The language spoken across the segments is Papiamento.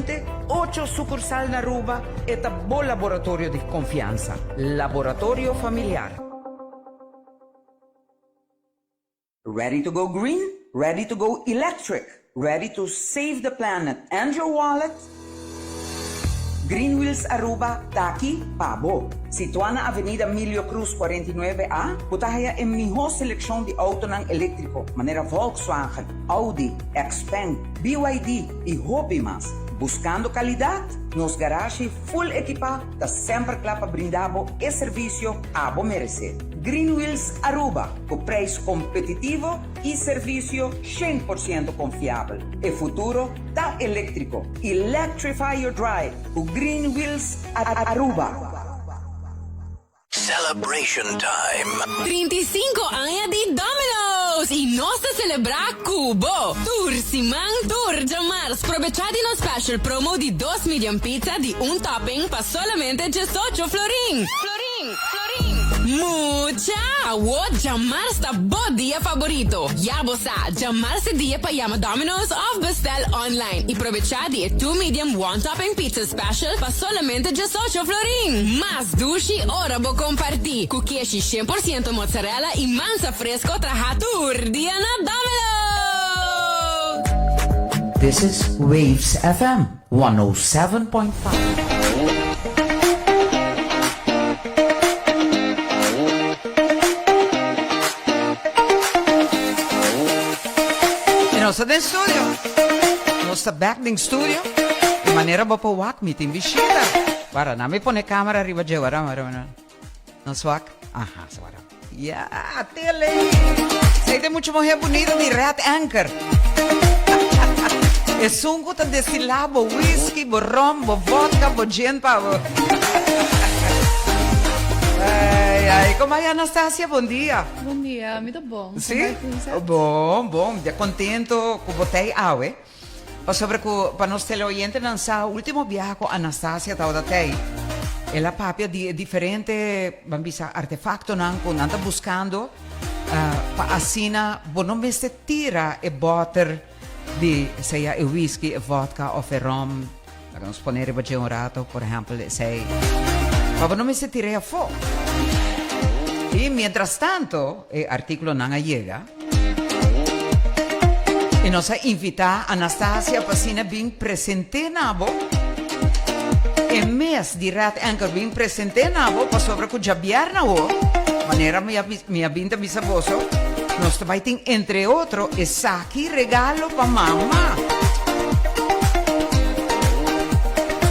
Solamente ocho sucursal na Aruba, e ta bo laboratorio di confiansa. Laboratorio Familiar. Ready to go green? Ready to go electric? Ready to save the planet and your wallet? Green Wheels Aruba ta aki pa bo. Situa na Avenida Milio Cruz 49 A, bo ta haya e miho seleccion di autonan electrico, manera Volkswagen, Audi, Xpeng, BYD y hopi mas. Buscando calidad? Nos garage full equipa ta semper cla pa brinda bo e servicio abo merece. Green Wheels Aruba, cu prijs competitivo y servicio 100% confiabel. E futuro ta electrico. Electrify your drive cu Green Wheels Aruba. Celebration time. 35 aña di Domino's y nos ta celebra cu bo. Tur siman, tur diamars. Aprovecha di nos special promo di dos medium pizza di un topping pa solamente 18 florin. Florin, florin. Mucha! Awo diamars ta bo dia favorito. Ya bo sa, diamars e dia pa yama Domino's of bestel online. Y aprovecha di two medium one topping pizza special pa solamente 18 florin. Mas dushi ora bo comparti. Cu keshi 100% mozzarella y mansa fresco traha tur dia na Domino's! This is Waves FM 107.5. Y nos ta den studio. Nos ta back den studio. Di manera bo por wak mi tin bishita. Para, na mi pone camera riba dje, wara, wara, wara. Nos wak. Aha, so wara. Ja, tele. Esey ta mucha muher bunita di Red Anchor. Esun cu ta destila bo whisky, bo rum, bo vodka, bo gin pa bo. Ay, ay, con bay Anastasia? Bon dia. Bon dia, mi ta bon. Si? Bon, bon. Ya contento cu bo t'ey awe. Pasobra cu pa nos teleoyentenan sa, ultimo biaha cu Anastasia tabata t'ey, el a papia di e diferente, ban bisa, artefactonan cu nan ta buscando pa asina bo no mester tira e boter di sea e whisky, e vodka of e rum. Laga nos pone riba dje un rato, por ehempel, esey. Pa bo no mester tir'e afó. Y mientras tanto, e artículonan a yega. Y nos a invita Anastasia pa asina bin presente na bo. E mes di Red Anchor bin presente na bo pasobra cu djabièrnè awo, manera mi a mi a bin ta bisa boso, nos ta bay tin entre otro esaki regalo pa mama.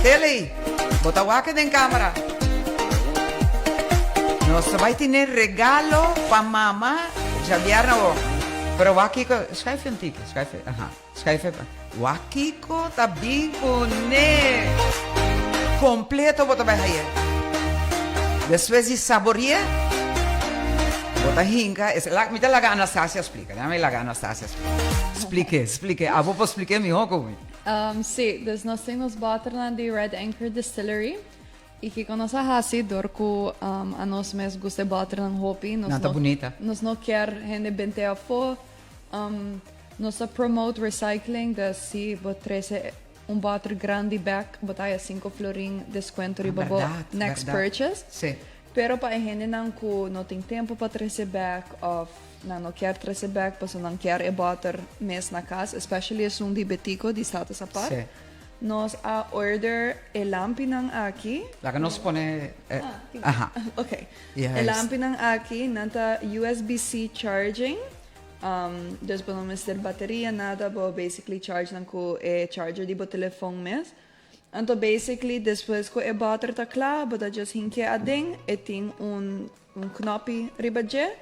Tele, bo ta wak den camera. Nos ta bay tene regalo pa mama djabièrnè awo. Pero wak kiko, schuif un tiki, schuif, aha. Schuif e Wak kiko ta bin kuné. Kompleto bo ta bai haye. Despues di saborié, bo ta hinka es la mi ta laga Anastasia splika. Déjame laga Anastasia splika. Splik'é, splik'é. Abo por splik'é mihó ku mi. Sí, dus nos tin nos bòternan di Red Anchor Distillery. I kiko nos a hasi dor ku anos mes gusta e bòternan hopi. Nan ta bunita. Nos no kier hende bent'é afó. Nos ta promote recycling, dus si bo trece un boter grandi bek, bo ta haya cinco florin descuento riba bo next purchase. Sí. Pero pa e hendenan cu no tin tempo pa trece bek of nan no kier trece bek pasobra nan kier e boter mes na cas, especially esun di Betico di Status Apart. Sí. Nos a order e lampinan aki. Laga nos pone, aha. Ok. E lampinan aki nan ta USB-C charging. Dus bo no mester bateria nada, bo basically charge nan ku e charger di bo telefon mes. Anto basically despues ku e boter ta kla, bo ta just hinke aden, e tin un un knopi riba dje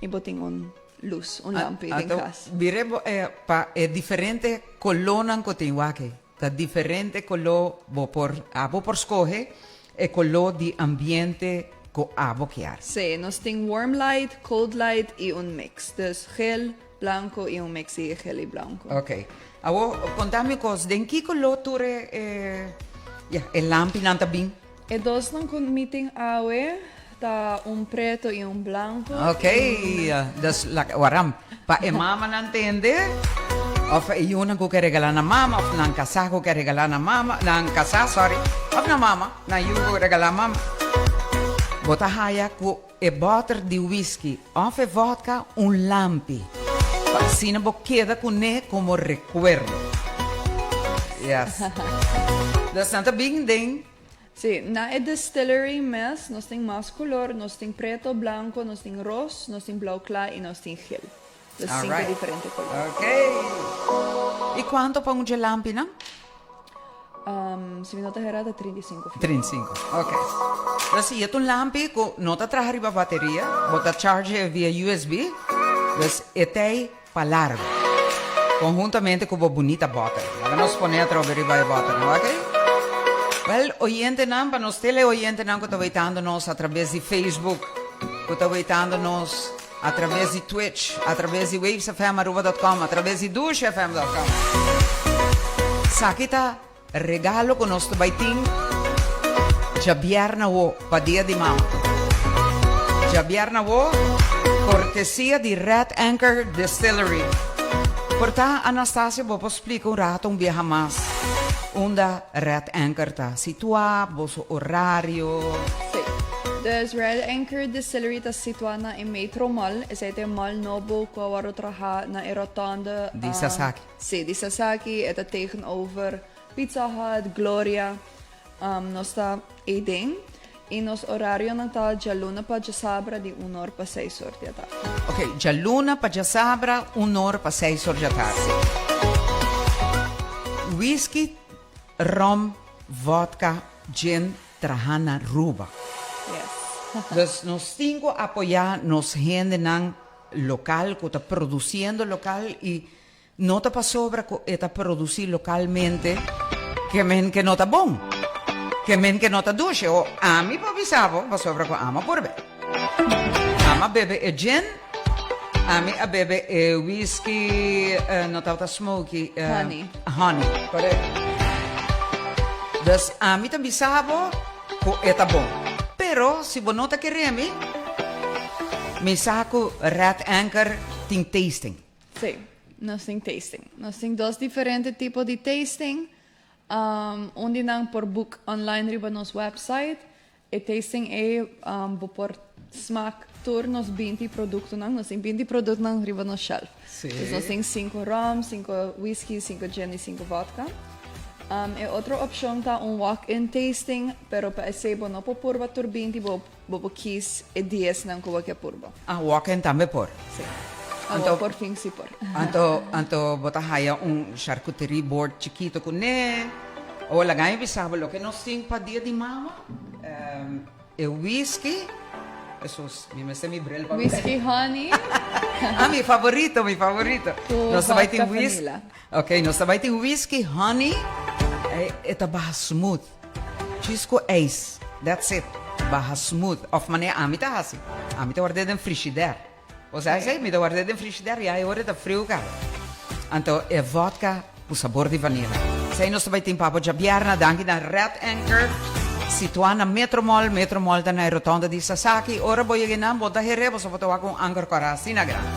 i bo tin un lus, un lampi den kas. Anto bira bo e pa e diferente kolónan ku tin wak ei. Ta diferente koló bo por abo por skohe e koló di ambiente ku abo kier. Sí, nos tin warm light, cold light i un mix. Dus gel, blanco i un mix di gel i blanco. Ok. Awor konta mi un kos, den ki koló tur e e ya e lampinan ta bin? E dosnan ku mi tin awe ta un preto i un blanco. Ok, dus laga waram pa e mamanan tende. Of e yunan ku ke regalá nan mama, of nan kasá ku ke regalá nan mama, nan kasá, sorry, of nan mama, nan yu ku regalá mama. Bo ta haya ku e bòter di whisky of e vodka un lampi, pa asina bo keda kuné komo rekuerdo. Yes. Dus nan ta bin den. Sí, na e distillery mes nos tin mas color, nos tin preto, blanco, nos tin ros, nos tin blauw cla y nos tin geel. Dus cinco Alright. diferente color. Ok. Y cuanto pa un dje lampinan? Um, si mi no ta hera ta 35 florin. 35, ok. Dus si e ta un lampi cu no ta traha riba bateria, bo ta charge e via USB, dus e t'ey Pa largo. Conhuntamente cu bo bunita boter. Laga nos pone atrobe riba e boternan, ok? Wel, oyentenan, pa nos teleoyentenan cu ta weitando nos a traves di Facebook, cu ta weitando nos a traves di Twitch, a traves di wavesfmaruba.com, a traves di dushfm.com. Saki ta Regalo ku nos ta bai tin djabièrnè awo pa Dia di Mama. Djabièrnè awo, kortesia di Red Anchor Distillery. Por ta, Anastasia, bo por splika un rato un biaha mas unda Red Anchor ta situá, boso orario? Sí. Dus Red Anchor Distillery ta situá na e Metro Mall. Esei ta e mall nobo ku a wòrdu trahá na e rotonde. Di Sasaki. Sí, di Sasaki, e ta tegenover Pizza Hut, Gloria. Nos ta eiden y nos horarionan ta djaluna pa djasabra di un or pa seis or di atardi. Ok, djaluna pa djasabra un or pa seis or di atardi. Sí. Whisky, rom, vodka, gin traha na Aruba. Yes. Dus nos tin cu apoya nos hendenan local cu ta produciendo local y no ta pasobra cu e ta produci localmente ke men ke no ta bon, ke men ke no ta dushi o ami por bisa bo pasobra cu ama por be. Ama bebe e gin, ami a bebe e whisky, no tabata smoky, Honey. Honey, correcto. Dus ami ta bisa bo Ku e ta bon. Pero si bo no ta kere mi, mi sa ku Red Anchor tin tasting. Sí, nos tin tasting. Nos tin dos diferente tipo di tasting. Un di nan por book online riba nos website. E tasting ei bo por smak tur nos binti produktonan. Nos tin binti produktonan riba nos shelf. Sí. Dus nos tin sinku rum, sinku whisky, sinku gin i sinku vodka. E otro opcion ta un walk-in tasting, pero pa esey bo no por purba tur binti, bo bo por kies e diesnan cu bo ke purba. Ah, walk-in tambe por? Sí. Awor por fin si por. Anto, anto bo ta haya un charcuterie board chikito cu ne. Awor laga mi bisa bo loke nos tin pa dia di mama. E whisky, Hesus, mi mester mi bril pa mi. Whisky honey. Ah, mi favorito, mi favorito. Cu Nos ta bai tin vodka whis- vanilla. Ok, nos ta bai tin whisky honey. E, e ta baha smooth. Djis cu ijs. That's it. Baha smooth. Of manera ami ta haci. Ami ta ward'é den frishider. Bo sa esei? Mi ta ward'é den frishider ya e ora e ta friu caba. Anto e vodka cu sabor di vanilla. Esei nos ta bai tin papo djabièrnè. Danki na Red Anchor, situá na Metro Mall. Metro Mall ta na e rotonda di Sasaki. Ora bo yega einan, bo ta her'é, boso bo ta wak un anker kòrá asina grandi.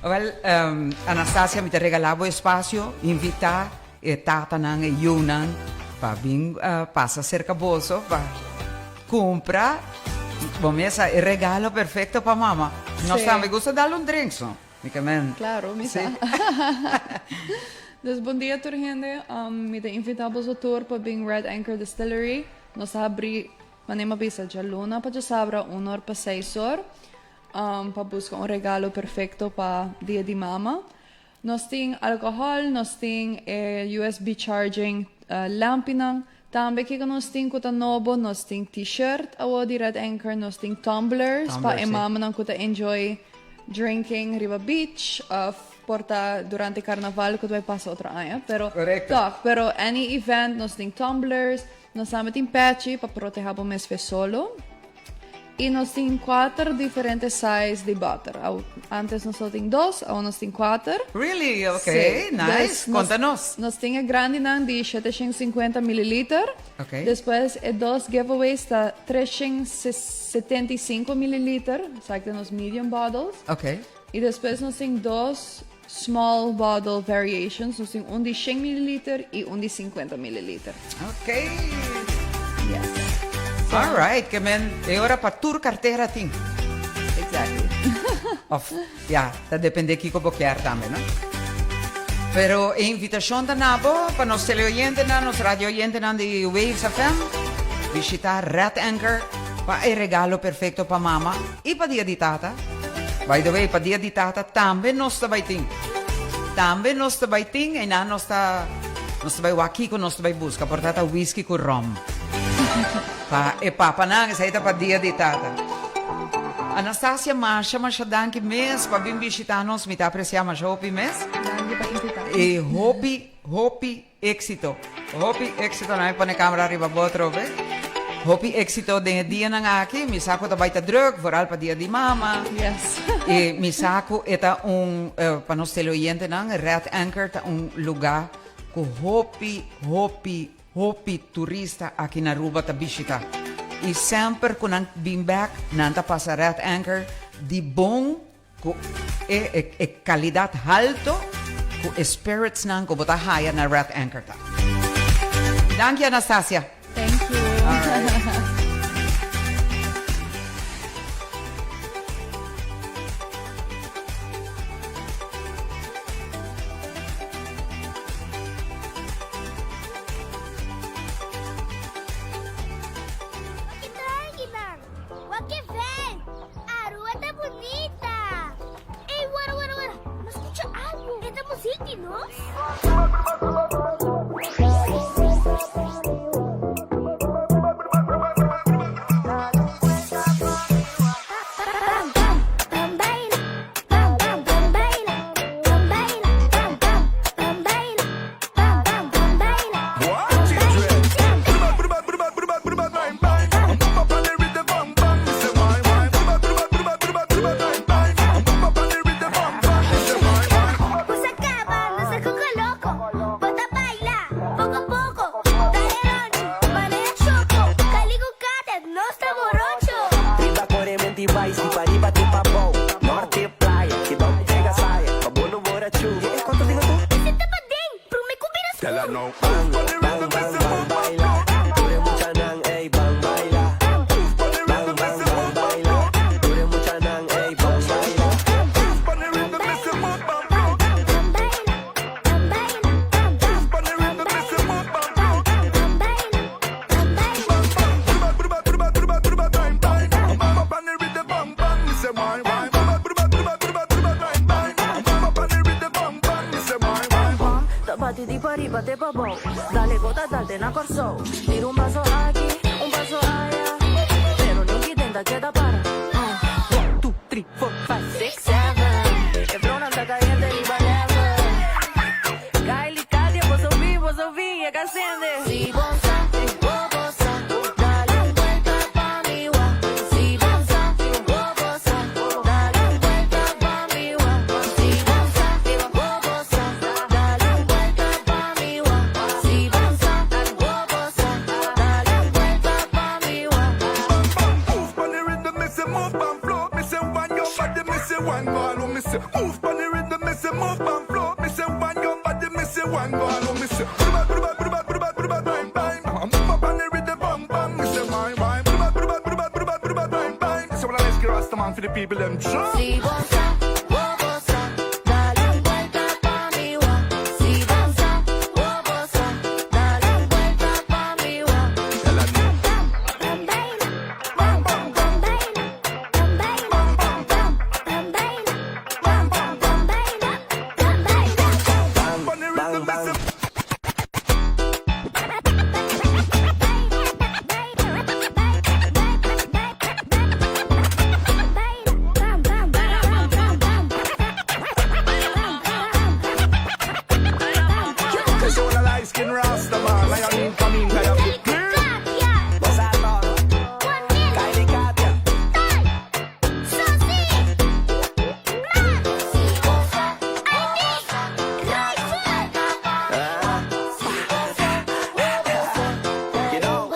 Wèl, Anastasia, mi ta regalá bo espasio, invitá e tatanan, e yunan pa bin pasa serka boso pa kumpra bo mesa e regalo perfekto pa mama. Nos tambe gusta dal un drink, so. Mi ke men. Claro, mi sa. Dus bon dia tur hende. Mi ta invita boso tur pa bin Red Anchor Distillery. Nos ta habri, manera mi a bisa, djaluna pa djasabra un or pa seis or. Pa buska un regalo perfecto pa dia di mama. Nos tin alcohol, nos tin e USB charging lampinan. Tambe kiko nos tin ku ta nobo, nos tin t-shirt awor di Red Anchor, nos tin tumblers pa e mamanan ku ta enjoy drinking riba beach of por ta durante carnaval ku ta bai pasa otro aña. Pero tòg, pero any event nos tin tumblers, nos tambe tin pechi pa proteha bo mes fe solo. Y nos tin cuater diferente size di boter. Antes nos solo tin dos, awor nos tin cuater. Really? Ok, sí. Nice. Conta nos. Nos tin e grandinan di 750 mililiter. Ok. Despues e dos giveaways ta 375 mililiter, esaki ta nos medium bottles. Ok. Y despues nos tin dos small bottle variations. Nos tin un di 100 mililiter y un di 50 mililiter. Ok. Yes. All right, ke men e ora pa tur cartera tin. Exactly. Of, ja, ta depende kiko bo kier tambe, no? Pero e invitacion ta na bo, pa nos teleoyentenan, nos radioyentenan di Waves FM, bishita Red Anchor pa e regalo perfecto pa mama y pa dia di tata. By the way, pa dia di tata tambe nos ta bai tin. Tambe nos ta bai tin, einan nos ta, nos ta bai wak kiko nos ta bai buska, por ta ta whisky ku rom. Pa e papanan, esei ta pa dia di tata. Anastasia, masha, masha danki mes pa bin bishita nos, mi ta apresia masha hopi mes. Danki pa invita. E hopi, hopi Éxito. Hopi éxito. Nan mi pone camera riba bo atrobe. Hopi éxito den e dianan aki. Mi sa cu ta bay ta druk, vooral pa dia di mama. Yes. E mi sa cu e ta un, pa nos teleoyentenan, Red Anchor ta un lugar cu hopi, hopi, hopi turista aki na Aruba ta bishita. Y semper cu nan bin bek, nan ta pasa Red Anchor di bon. Ku e e kalidat halto ku e spiritsnan ku bo ta haya na Red Anchor ta. Danki Anastasia. Thank you. Alright. Wak e trankinan! Wak e veld! Aruba ta bunita! Ey, wara, wara, wara! Mi skucha algu! E ta muzik di nos? Bam, bam, bam baila. Bam, bam, bam baila. Bam baila, bam, bam, bam baila. Bam, bam, bam baila. Bo sa caba, no sa coco loco. Bo ta baila, poco poco. Dale ronchi, manera choco. Cali cu Katia, nos ta morocho. Riba kore menti bai, si pa riba ti pa bou. Norte playa, ki dou pega saya, pa bo no bora chu. E konta digo tu? Esei ta paden, prome cu bira scur. Bang, bang, bang, bang, baila. Tur e muchanan, ey, bang, baila. Bang, bang, bang, baila. Tur e muchanan, ey, bang, baila. Ta bati di pariba te pabou. Dale gota dal na Kòrsou. Tira un paso aki, un paso aya. Pero nunca intenta keda para. One, two, three, four, five, six, seven. E flonan ta kayente riba level. Kylie, Katia, boso bi, boso bi, e ka sende. Si bo sa, bo bo sa, dale un vuelta pa mi wa. Si bo sa, bo bo sa, dale un vuelta pa mi wa. Si bo sa, bo bo sa, dale un vuelta pa mi wa. Si bo sa, bo bo sa, dale un vuelta pa mi wa. Move pon the rhythm, me say move and flow. Me say one your body, me say one go alone. Me say move pon the rhythm, me say move and flow. Me say one your body, me say one go alone. Me say bruba bruba bruba bruba bruba bang bang. Move up on the rhythm, bang bang. Me say wine wine. Bruba bruba bruba bruba bruba bang bang. So when I let's get Rasta man for the people them jump. Si bo sa, bo bo sa, dale un vuelta pa mi wa. Si bo sa, bo bo sa, dale un vuelta pa mi wa. Bang, bang, bang. Cause all the light skin Rasta man, I mean come in, I am Bosa Kylie, Katia. You know.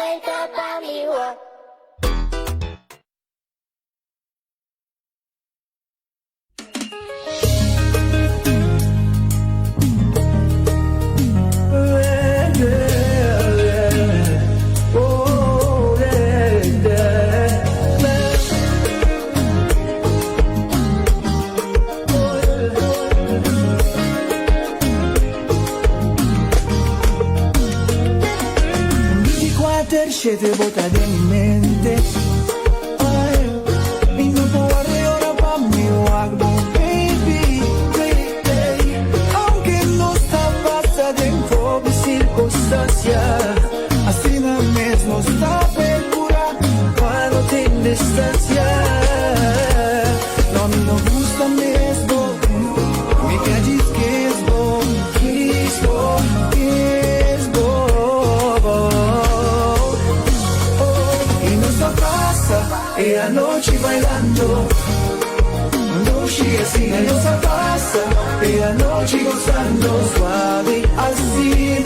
7 bo ta den mi mente. Ay, mi no por warda ora pa mi wak bo, baby, baby. Aunke nos ta pasa den poco circunstancia, asina mes nos ta percura pa no tin distancia. No, mi no gusta mes bo, mi kier kiss bo, kiss bo, kiss bo. Oh, y nos ta pasa e anochi bailando. Nochi asina, nos ta pasa e anochi gozando suave asina.